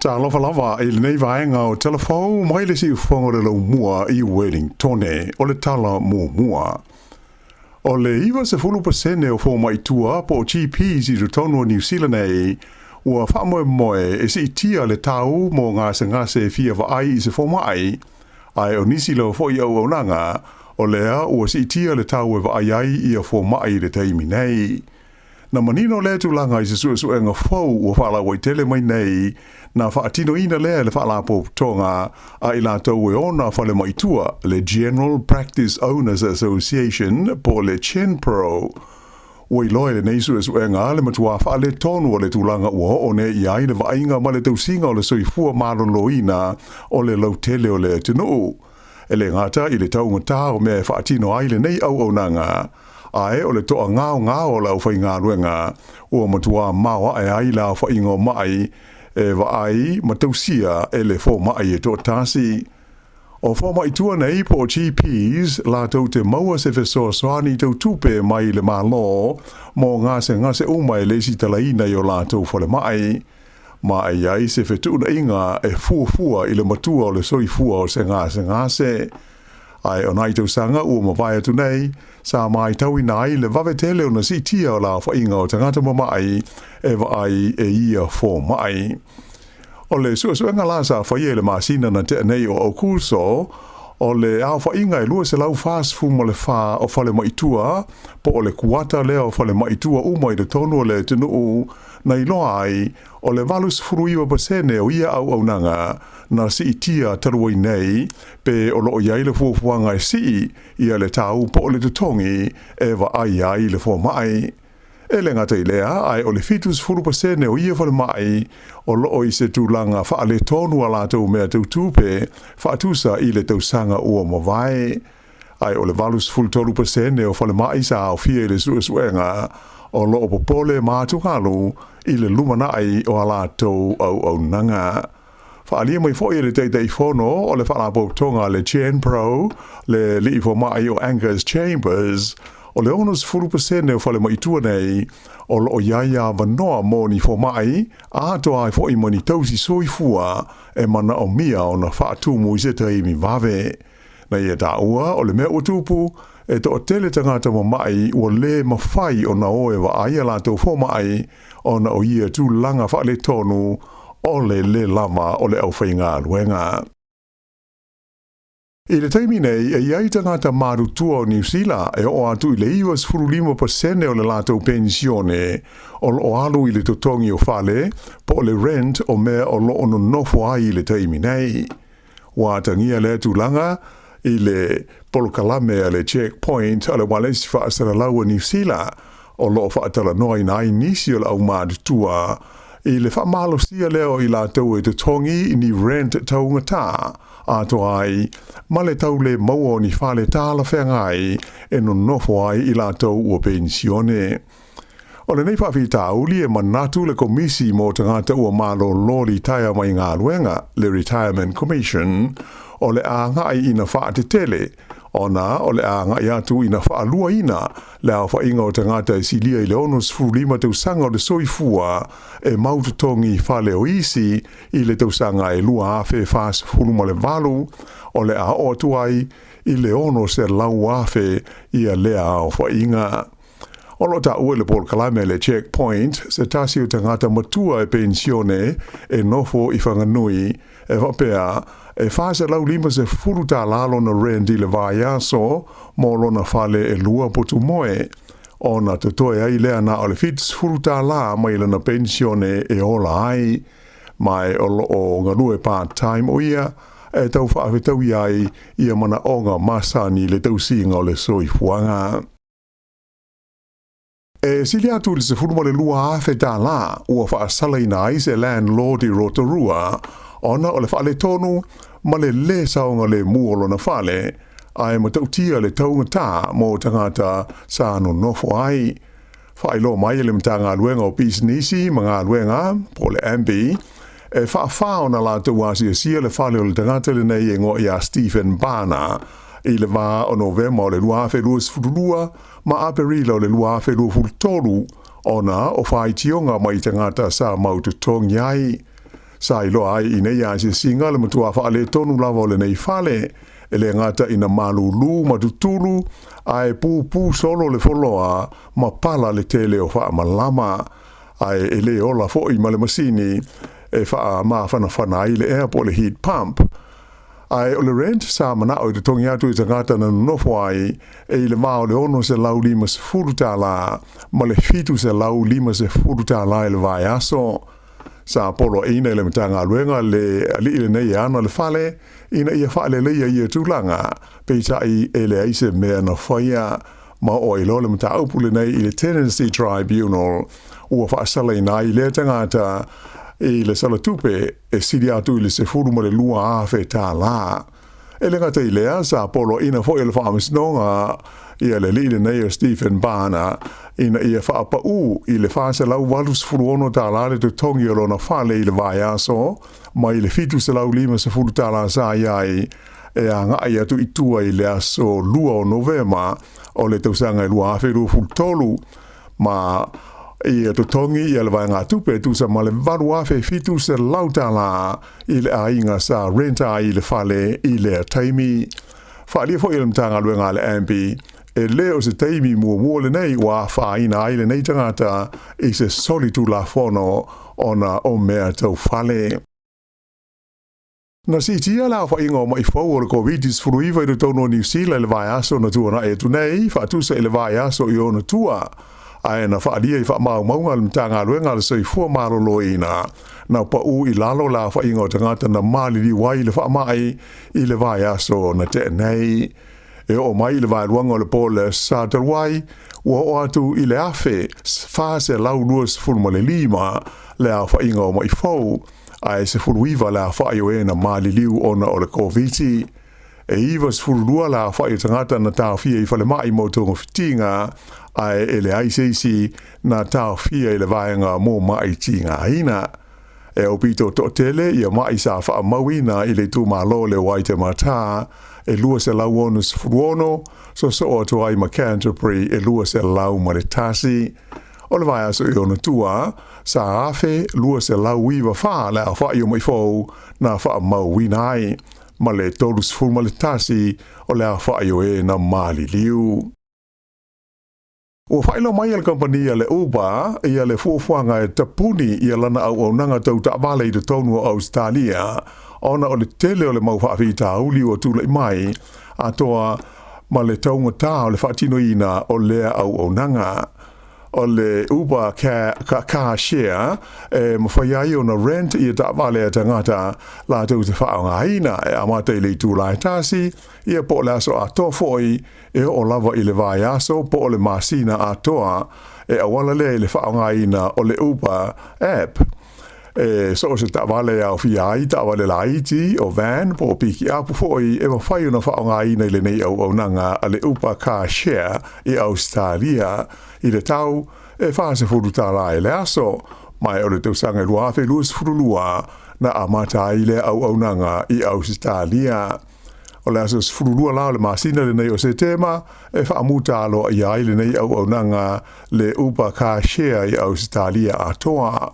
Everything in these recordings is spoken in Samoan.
Talofa lava i lenei vaega o Tala Fou mai le siufofoga o le laumua i Wellingtone o le tala muamua. O le 90% o fomai tua po o GPs i totonu o Niu Sila nei ua faamoemoe e siitia le tau mo gasegase e fia vaai i se fomai, ae o nisi lava foi auaunaga o lea ua siitia le tau e vaai ai ia fomai i le taimi nei. Na manino lea tulaga i se suesuega fou ua faalauaitele mai nei, na faatinoina lea e le Faalapotopotoga a i latou e ona falemai tua, le General Practice Owners Association po o le GenPro. Ua iloa e lenei suesuega le matua faaletonu o le tulaga ua oo nei i ai le vaaiga ma le tausiga o le soifua maloloina o le lautele o le atunuu. E le gata i le taugata o mea e faatino ai lenei auaunaga, ae o le toagaogao o le aufaigaluega ua matua maoae ai le aofaiga o ma'i e vaai ma tausia e le fomai e toatasi. O fomai tua nei po o GPs latou te maua se fesoasoani tau tupe mai le Malo mo gasegase uma e lesitalaina i o latou falemai, ma e i ai se fetuunaiga e fuafua i le matua o le soifua o se gasegase. Ae o nai tausaga ua mavae atu nei, sa matauina ai le vave tele ona siitia o le aofaiga o tagata mama'i e vaai e ia fomai. O le suesuega la sa faia i le masina na tea nei o Aokuso, o le aofaiga e 244 o falemai tua, po o le kuata lea o falemai tua uma i totonu o le atunuu, na iloa ai o le 89% o ia auaunaga na siitia talu ai nei, pe o loo i ai le fuafuaga e sii ia le tau po o le totogi e vaai ai le fomai. E le gata i lea, ae o le 70% o ia falemai o loo i se tulaga faaletonu a latou mea tau tupe faatusa i le tausaga ua mavae. Ae o le 83% o falemai sa aofia i le suesuega o loo popole ma atugalu i le lumanai o a latou auaunaga. Faaalia mai foi e le Taitaifono o le Faalapotopotoga a le GenPro, le alii fomai o Angus Chambers, o le 60% o falemai tua nei o loo i ai avanoa mo ni fomai atoa ai foi ma ni tausi soifua e manaomia ona faatumu i se taimi vave. Na ia taua o le mea ua tupu, e toatele tagata mama'i ua lē mafai ona o e vaai a latou fomai ona o ia tulaga faaletonu o le lē lava o le aufaigaluega. I le taimi nei, e i ai tagata matutua o Niu Sila e oo atu i le 95% o le latou penisione o loo alu i le totogi o fale po o le rent o mea o loo nonofo ai i le taimi nei. Ua atagia lea tulaga i le polokalame a le Checkpoint a le ualesi faasalalau a Niu Sila o loo faatalanoaina ai nisi o le aumatutua i le faamalosia lea o i latou e totogi ni rent taugata atoa ai ma le tau le maua o ni fale talafeagai e nonofo ai i latou ua penisione. O lenei faafitauli e manatu le Komisi mo Tagata ua Malolo Litaea mai Galuega, le Retirement Commission, o le agai ina faatetele, ona o le agai atu ina faaluaina le aofaiga o tagata e silia i le 65 tausaga o le soifua e mau totogi fale o isi i le tausaga e 2048, o le a oo atu ai i le 600,000 ia lea aofaiga. O lo o taua i le polokalame le Checkpoint se tasi o tagata matua e penisione e nofo i Whanganui e faapea e $450 lona rent i le vaiaso mo lona fale e lua potu moe, ona totoe ai lea na o le $70 mai lana penisione e ola ai, ma e o loo galue part time o ia e tau faafetaui ai ia manaoga masani i le tausiga o le soifuaga. E sili atu i le $12,000 ua faasalaina ai se landlord i Rotorua ona o le faaletonu ma le lē saogalemu o lona fale, ae matautia le taugata mo tagata sa nonofo ai. Faailoa mai e le Matagaluega o Pisinisi ma Galuega, po o le MB, e faafā ona latou asiasia le fale o le tagata lenei e igoa ia Stephen Bana i le va o Novema o le 2022 ma Aperila o le 2023 ona o faitioga mai tagata sa mau totogi ai. Sa iloa ai i nei asiasiga le matua faaletonu lava o lenei fale, e le gata ina malūlū ma tutulu, ae pupū solo le foloa ma pala le tele o faamalama, ae e le ola foi ma le masini e faamafanafana ai le ea po o le heat pump. Ae o le rent sa manao e totogi atu i tagata na nonofo ai e i le va o le $650 ma le $750 i le vaiaso. Sa poloaiina e le Matagaluega le alii lenei e ana le fale ina ia faaleleia ia tulaga, peitai e leai se mea na faia. Ma oo ai loa le mataupu lenei i le Tenancy Tribunal, ua faasalaina ai lea tagata i le sala tupe e sili atu i le $12,000. E le gata i lea, sa poloaiina foi e le Faamasinoga ia le alii lenei o Stephen Barna ina ia faapaū i le $486 le totogi o lona fale i le vaiaso mai le $750 sa i ai e agai atu i tua i le aso 2 o Novema o le tausaga e 2023 ma ia totogi ia le vaegatupe e tusa ma le $8,700 i le aiga sa rent ai le fale i lea taimi. Faaalia foi e le Matagaluega a le AMBI, e le o se taimi muamua lenei ua afaina ai lenei tagata i se solitulafono ona o mea tau fale. Na siitia le aofaiga o ma'i fou o le Koviti-19 i totonu o Niu Sila i le vaiaso na tuanai atu nei, faatusa i le vaiaso i ona tua, ae na faaalia i faamaumauga a le Matagaluega a le Soifua Maloloina, na pau i lalo le aofaiga o tagata na maliliu ai i le faamai i le vaiaso na tea nei. E oo mai i le vaeluaga o le po o le Aso Sa talu ai, ua oo atu i le 1,425 le aofaiga o ma'i fou, ae 19 le aofai o e na maliliu ona o le Koviti. E 92 le aofai o tagata na taofia i falemai mo togafitiga, ae e leai se isi na taofia i le vaega mo ma'i tigaina. E aupito toatele ia ma'i sa faamauina i le itumalo le Waitematā e 266, soosoo atu ai ma Canterbury e 201. O le vaiaso i ona tua, sa 1,294 le aofai o ma'i fou na faamauina ai, ma le 31 o le aofai o e na maliliu. Ua faailoa mai e le kamupani a le Uber ia le fuafuaga e tapuni ia lana auaunaga tau taavale i totonu o Ausetalia ona o le tele o le mau faafitauli ua tulai mai atoa ma le taugata o le faatinoina o lea auaunaga. O le Uber Car Share e mafai ai ona rent ia taavale a tagata latou te faaaogaina e amata i le itula e tasi ia po o le aso atoa foi e oo lava i le vaiaso po o le masina atoa e auala lea i le faaaogaina o le Uber app. E so o se taavale e aofia ai taavale laiti, o van po o pikiapu foi e mafai ona faaaogaina i lenei auaunaga a le Uber Car Share i Ausetalia i le tau e $40 i le aso, ma o le tausaga e 2022 na amata ai lea auaunaga i Ausetalia. O le aso 12 la o le masina lenei o Setema e faamuta aloaia ai lenei auaunaga le Uber Car Share i Ausetalia atoa.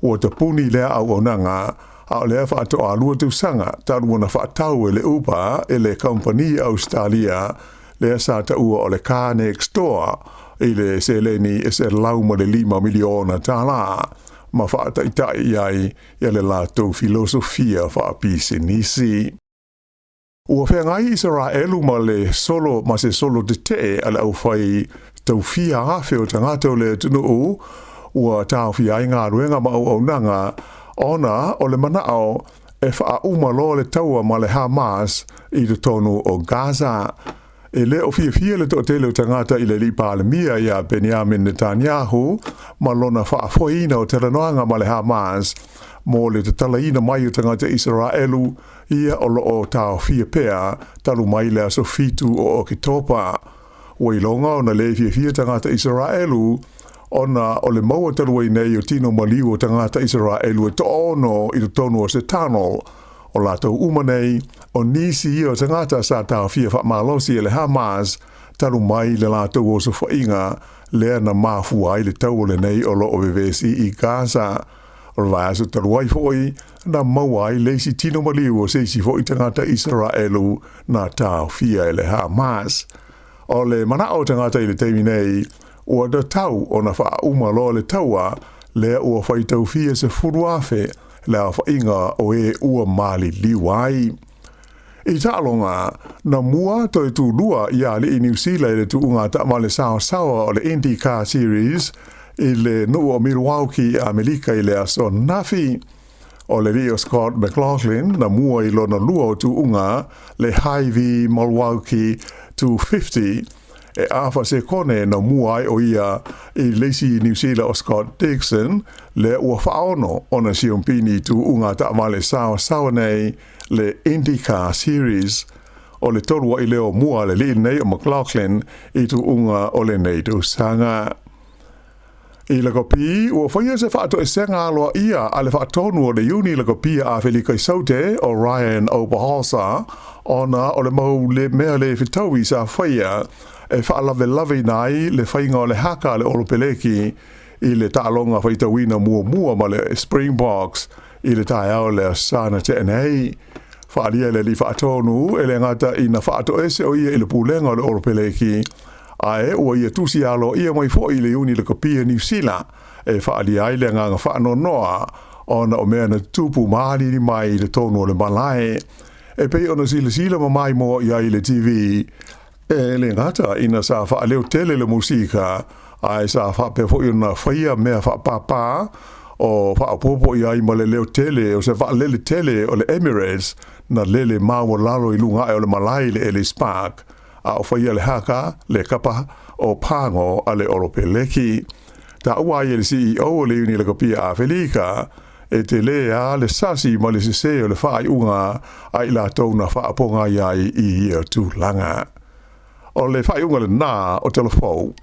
Ua tapuni lea auaunaga, a o lea faatoa 2 tausaga talu ona faatau e le Uber e le kamupani Ausetalia lea sa taua o le Car Next Door i le seleni e $105 miliona ma faataitai i ai ia le latou filosofia faapisinisi. Ua feagai Isaraelu ma le solo ma se solo tetee a le aufai taufia afe o tagata o le atunuu ua taofia ai galuega ma auaunaga ona o le manao e faauma loa le taua ma le Hamas i totonu o Gaza. E le o fiafia le toatele o tagata i le alii Palemia ia Benjamin Netanyahu ma lona faafoeina o talanoaga ma le Hamas mo le tatalaina mai o tagata Isaraelu ia o loo taofia pea talu mai le aso 7 o Oketopa. Ua iloga ona le fiafia tagata Isaraelu ona o le maua talu ai nei o tino maliu o tagata Isaraelu e 6 i totonu o se tunnel. O latou uma nei, o nisi ia o tagata sa taofia faamalosi e le Hamas talu mai le latou osofaiga lea na mafua ai le taua lenei o loo vevesi i Gaza. O le vaiaso talu ai foi, na maua ai le isi tino maliu o se isi foʻi tagata Isaraelu na taofia e le Hamas. O le manaʻo o tagata i le taimi nei, ua tatau ona faauma loa le taua lea ua faitau fia 10,000 le aofaiga o e ua maliliu ai. I taaloga, na mua toe tulua ia alii Niu Sila i le tuuga taavale saosaoa o le IndyCar Series i le nuu o Milwaukee i Amerika i le aso ananafi. O le alii o Scott McLaughlin na mua i lona lua o tuuga le Hy-Vee Milwaukee 250 e afa sekone na mua ai o ia i le isi Niu Sila o Scott Dixon, lea ua faaono ona siompini i tuuga taavale saosaoa nei le IndyCar Series. O le tolu ai lea o mua a le alii nei o McLaughlin i tuuga o lenei tausaga. I lakapi, ua faia se faatoesega aloaia a le faatonu o le Iuni Lakapi a Afelika i Saute o Ryan Oberholser ona o le mau le mea le fetaui sa faia e faalavelaveina ai le faiga o le haka a le Olopeleki i le taaloga faitauina muamua ma le Springboks i le taeao o le Aso Sa na tea nei. Faaalia e le alii faatonu e le gata ina faatoese o ia i le pulega o le Olopeleki, ae ua ia tusi aloaia mai foi i le Iuni Lakapi a Niu Sila e faaalia ai le agaga faanoanoa ona o mea na tutupu ma aliali mai i totonu o le malae. E pei ona silasila ma maimoa i ai i le TV, e le gata ina sa faaleo tele le musika, ae sa faapea foi ona faia mea faapāpā o faaopoopo i ai ma le leo tele o se vaalele tele o le Emirates na lele maualalo i luga ae o le malae i le Ellis Park, a o faia le haka, le kapa o pago a le Olopeleki. Taua ai e le CEO o le Iuni Lakapi a Afelika, e telē lava le sasi ma le sesē o le faaiuga a i latou na faapogai ai i ia tulaga. O le faaiuga lena o Tala Fou.